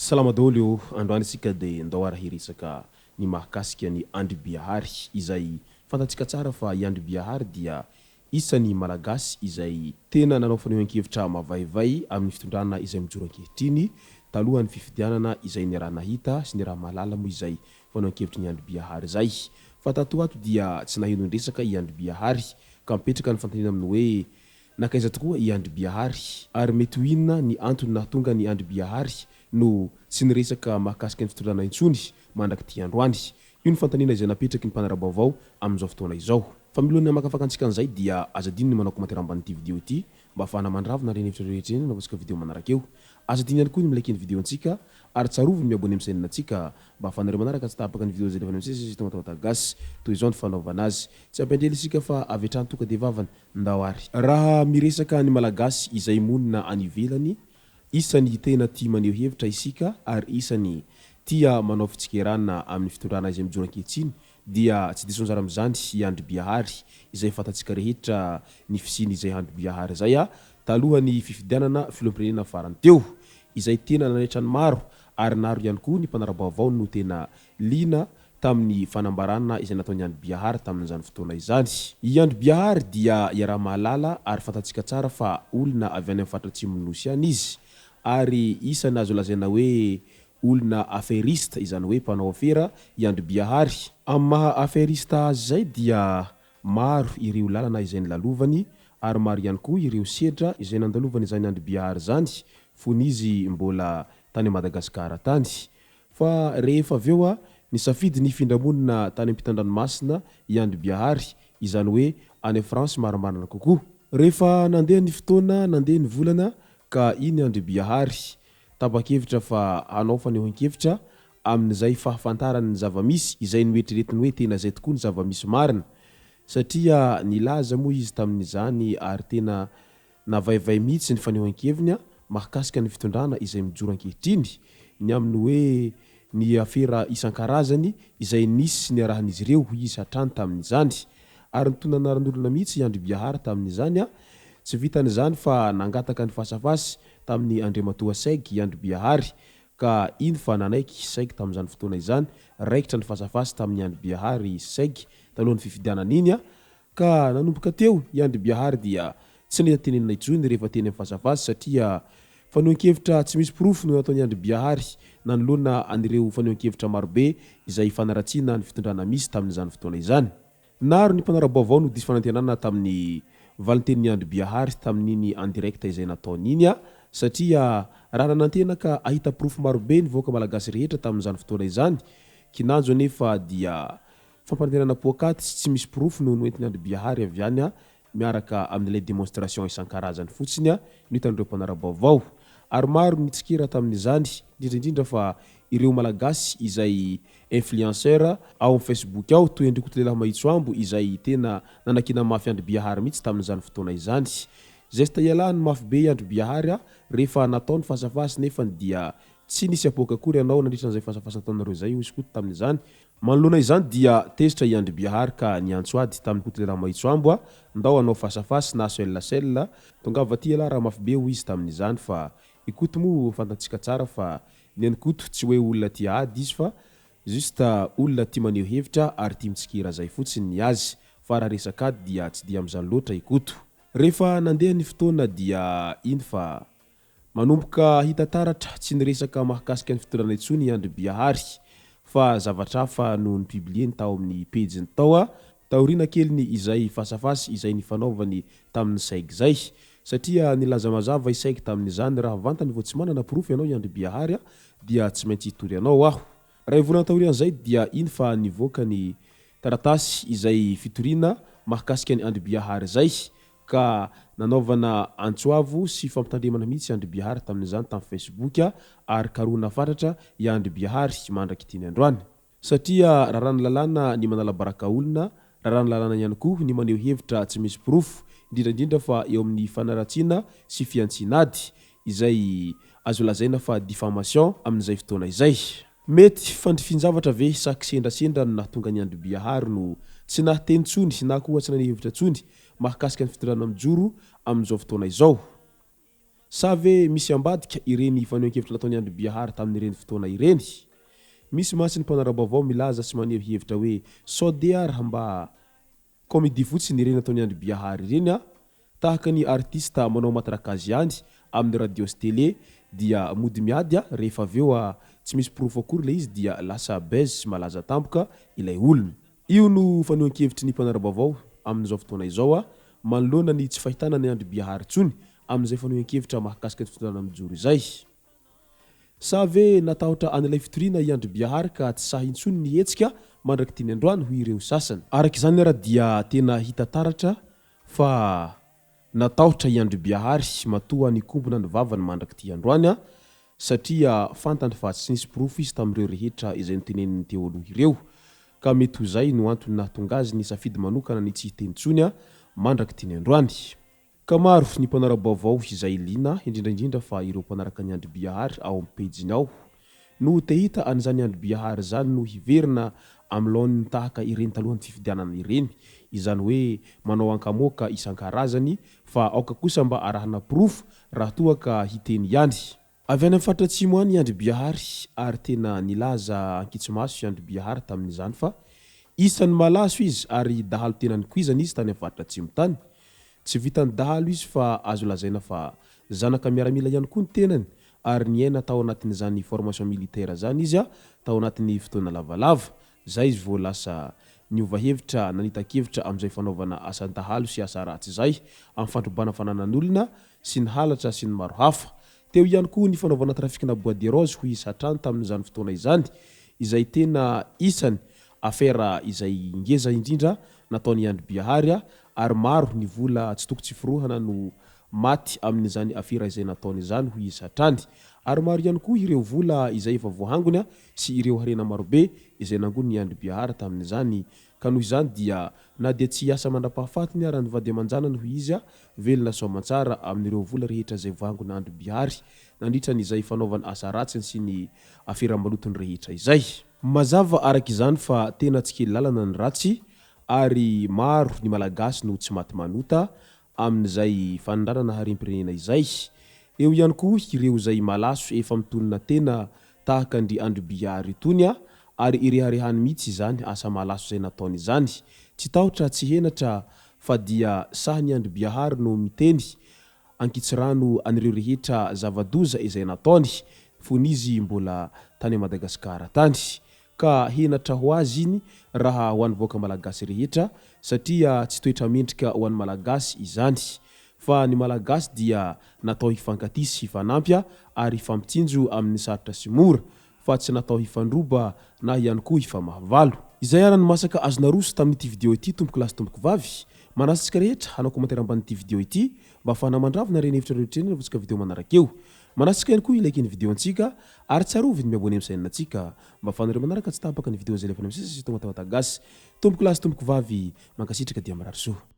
Salama daholo ô, androany isika dia ndao ary hiresaka ny mahakasika ny Andry Biahary izay fantatsika tsara fa i Andry Biahary dia isan'ny Malagasy izay tena nanao fanehoan-kevitra mavaivay amin'ny fitondrana izay mijoro ankehitriny talohan'ny fifidianana izay niaraha-nahita sy niaraha-mahalala moa izay fanehoan-kevitry ny Andry Biahary izay. Fa tato ho ato dia tsy naheno ny-resaka i Andry Biahary ka mipetraka ny fanontaniana amin'ny hoe nankaiza tokoa i Andry Biahary ary mety ho inona ny antony nahatonga an'i Andry Biahary no tsy niresaka mahakasika ny fitondrana intsony mandrak'ity androany. Io ny fanontaniana izay napetraky ny mpanara-baovao amin'izao fotoana izao. Fa milohan'ny hamakafaka antsika an'izay dia aza adino ny manao commentaire ambanin'ity video ity mba ahafahana mandravona ireny hevitra rehetra ireny anaovantsika video manaraka eo. Aza adino ihany koa ny mi-like ny video antsika ary tsarovy ny mi-abonner amin'ny chaîne antsika mba ahafahanareo manaraka tsy tapaka ny video izay alefanay misesy eto Matamataka Gasy. Toy izao ny fanaovana azy. Tsy ampiandry ela isika fa avy hatrany tonga dia vavany. Ndao ary. Raha miresaka ny Malagasy izay monina any ivelany, isany tena tia maneho hevitra isika ary isany tia manao fitsikerana amin'ny fitondrana izay mijoro ankehitriny dia tsy diso anjara amin'izany i Andry Biahary izay fantatsika rehetra ny fisian'izay Andry Biahary izay talohan'ny fifidianana filoham-pirenena farany teo izay tena nanaitra ny maro ary naro ihany koa ny mpanara-baovao no tena liana tamin'ny fanambarana izay nataon'i Andry Biahary tamin'izany fotoana izany. I Andry Biahary dia iaraha-mahalala ary fantatsika tsara fa olona avy any amin'ny faritra atsimon'ny Nosy any izy ary isany azo lazaina hoe olona affairiste izany hoe mpanao afera i Andry Biahary. Amin'ny maha affairiste azy izay dia maro ireo lalana izay nilalovany ary maro ihany koa ireo sedra izay nandalovany izany Andry Biahary izany fony izy mbola tany Madagasikara tany. Fa rehefa avy eo nisafidy ny hifindra monina tany ampitan-dranomasina i Andry Biahary, izany hoe any France marimarina kokoa. Rehefa nandeha ny fotoana, nandeha ny volana ka iny Andry Biahary tapa-kevitra fa hanao fanehoan-kevitra amin'izay fahafantarany ny zava-misy izay noeritreretiny hoe tena izay tokoa ny zava-misy marina satria nilaza moa izy tamin'izany ary tena Navaivay mihitsy ny fanehoan-keviny mahakasika ny fitondrana izay mijoro ankehitriny, ny amin'ny hoe ny afera isan-karazany izay nisy sy niarahan'izy ireo, hoy izy hatrany tamin'izany. Ary nitondra anaran'olona mihitsy i Andry Biahary tamin'izany. Tsy vitan'izany fa nangataka ny fasafasy tamin'i Andriamatoa Seg i Andry Biahary ka iny fa nanaiky Seg tamin'izany fotoana izany. Raikitra ny fasafasy tamin'i Andry Biahary Seg talohan'ny fifidianana iny. Ka nanomboka teo i Andry Biahary dia tsy nahita tenenina intsony rehefa teny amin'ny fasafasa satria fanehoan-kevitra tsy misy porofo no nataon'i Andry Biahary nanoloana an'ireo fanehoan-kevitra marobe izay fanaratsiana ny fitondrana misy tamin'izany fotoana izany. Naro ny mpanara-baovao no diso fanantenana tamin'ny valintenin'i Andry Biahary tamin'iny en direct izay nataony iny satria raha nanantena ka ahita porofo marobe ny vahoaka malagasy rehetra tamin'izany fotoana izany kinanjo anefa dia Fampanantenana poakaty sy tsy misy porofo no noentin'i Andry Biahary avy any miaraka amin'ilay démonstration isan-karazany fotsiny no hitan'ireo mpanara-baovao. Ary maro ny nitsikera tamin'izany, indrindra indrindra fa ireo Malagasy izay influenceur ao amin'ny Facebook ao, toy an-dry Kotolehilahy Mahitsoambo izay tena nanakiana mafy Andry Biahary mihitsy tamin'izany fotoana izany. Geste ialany mafy be i Andry Biahary rehefa natao ny face à face nefany dia tsy nisy apoaka akory ianao nandritra an'izay face à face nataonareo izay, hoy Skoto tamin'izany. Manoloana izany dia tezitra i Andry Biahary ka niantso ady tamin'i Kotolehilahy Mahitsoambo a, ndao hanao face à face na seul à seul, tongava aty ialahy raha mafy be hoy izy tamin'izany fa i Koto moa fantantsika tsara fa ny an'i Koto tsy hoe olona tia ady izy fa juste olona tia maneho hevitra ary tia mitsikera zay fotsiny ny azy fa raha resaka ady dia tsy dia amin'izany loatra i Koto. Rehefa nandeha ny fotoana dia iny fa Manomboka hita taratra tsy niresaka mahakasika ny fitondrana intsony i Andry Biahary fa zavatra hafa no ni-publier-ny tao amin'ny pejiny tao taoriana keliny izay fasafasy izay nifanaovany tamin'i Saigy izay. Satria nilaza mazava i Saigy tamin'izany raha vantany vao tsy manana porofo ianao i Andry Biahary dia tsy maintsy hitory anao aho. Iray volana taorian'izay dia iny fa nivoaka ny taratasy izay fitoriana mahakasika an'i Andry Biahary izay ka nanaovana antso avo sy fampitandremana mihitsy i Andry Bihary tamin'izany tamin'ny Facebook ary karohina fatratra i Andry Bihary mandrak'ity ny androany. Satria raràn'ny lalàna ny manala baraka olona, raràn'ny lalàna ihany koa ny maneho hevitra tsy misy porofo, indrindra indrindra fa eo amin'ny fanaratsiana sy fihantsiana ady, izay azo lazaina fa diffamation amin'izay fotoana izay. Mety fandrifian-javatra ve sa kisendrasendra no nahatonga an'i Andry Biahary no tsy nahateny intsony na koa tsy naneho hevitra intsony mahakasika ny fitondrana mijoro amin'izao fotoana izao? Sa ve misy ambadika ireny fanehoan-kevitra nataon'i Andry Biahary tamin'ireny fotoana ireny? Misy mantsy ny mpanara-baovao milaza sy maneho hevitra hoe sao dia raha mba Comédie fotsiny ireny ataon'i Andry Biahary ireny a! Tahaka ny artiste manao matraquage ihany amin'ny radio sy télé dia mody miady a rehefa avy eo a tsy misy porofo akory ilay izy dia lasa buzz sy malaza tampoka ilay olona. Io no fanehoan-kevitry ny mpanara-baovao amin'izao fotoana izao a manoloana ny tsy fahitana an'i Andry Biahary intsony amin'izay fanehoan-kevitra mahakasika ny fitondrana mijoro izay. Sa ve natahotra an'ilay fitoriana i Andry Biahary ka tsy sahy intsony ny hihetsika mandrak'ity ny androany hoy ireo sasany. Araka izany ara dia tena hita taratra fa natahotra i Andry Biahary matoa nikombona ny vavany mandrak'ity androany satria fantany fa tsy nisy porofo izy tamin'ireo rehetra izay noteneniny teo aloha ireo ka mety ho izay no antony nahatonga azy nisafidy manokana ny tsy hiteny intsony mandrak'ity ny androany. Ka maro ny mpanara-baovao izay liana, indrindra indrindra fa ireo mpanaraka an'i Andry Biahary ao amin'ny pejiny ao, no te hita an'izany Andry Biahary izany no hiverina amin'ny laoniny tahaka ireny talohan'ny fifidianana ireny, izany hoe manao ankamoaka isan-karazany fa aoka kosa mba arahana porofo raha toa ka hiteny ihany. Avy any amin'ny faritra atsimo any i Andry Biahary ary tena nilaza ankitsimaso i Andry Biahary tamin'izany fa isan'ny malaso izy ary dahalo tena nikoizana izy tany amin'ny faritra atsimo tany. Tsy vitan'ny dahalo izy fa azo lazaina fa zanaka miaramila ihany koa ny tenany ary niaina tao anatin'izany formation militaire izany izy tao anatin'ny fotoana lavalava. Zay izy vao lasa niova hevitra nanita-kevitra amin'izay fanaovana asan-dahalo sy asa ratsy izay amin'ny fandrobana fananan'olona sy ny halatra sy ny maro hafa. Teo ihany koa ny fanaovana trafikana bois de rose hoy izy hatrany tamin'izany fotoana izany, izay tena isany afera izay ngeza indrindra nataon'i Andry Biahary ary maro ny vola tsy toko tsy forohana no maty amin'izany afera izay nataony izany hoy izy hatrany. Ary maro ihany koa ireo vola izay efa voahangona sy ireo harena marobe izay nangonin'i Andry Biahary tamin'izany ka noho izany dia na dia tsy hiasa mandra-pahafatiny ara ny vady aman-janany hoy izy Velona soamantsara amin'ireo vola rehetra izay voangona Andry Bihary nandritra ny izay fanaovana asa ratsiny sy ny afera-malotony rehetra izay. Mazava araka izany fa tena tsy kely lalana ny ratsy ary maro ny Malagasy no tsy maty manota amin'izay fanondranana harem-pirenena izay. Eo ihany koa ireo izay malaso efa mitonona tena tahaka an-dry Andry Bihary itony ary ireharehany mihitsy izany asa malaso izay nataony izany. Tsy tahotra tsy henatra fa dia sahy ny Andry Biahary no miteny ankitsirano an'ireo rehetra zava-doza izay nataony fony izy mbola tany Madagasikara tany. Ka henatra ho azy iny raha ho an'ny vahoaka Malagasy rehetra satria tsy toetra mendrika ho an'ny Malagasy izany. Fa ny Malagasy dia natao hifankatia sy hifanampy ary hifampitsinjo amin'ny sarotra sy mora. fa tsy natao hifandroba na ihany koa hifamahavalo. Izay ara ny masaka azo naroso tamin'ity video ity tompoko lahy sy tompoko vavy. Manasa antsika rehetra hanao commentaire ambanin'ity video ity mba ahafahana mandravona ireny hevitra ireo rehetra ireny rehefa video manaraka eo. Manasa antsika ihany koa hi-like ny video antsika ary tsarovy ny mi-abonner amin'ny chaîne antsika mba ahafahanareo manaraka tsy tapaka ny video izay alefany amin'ny sisa sy tonga Tabata Gasy. Tompoko lahy sy tompoko vavy, mankasitraka dia mirary soa.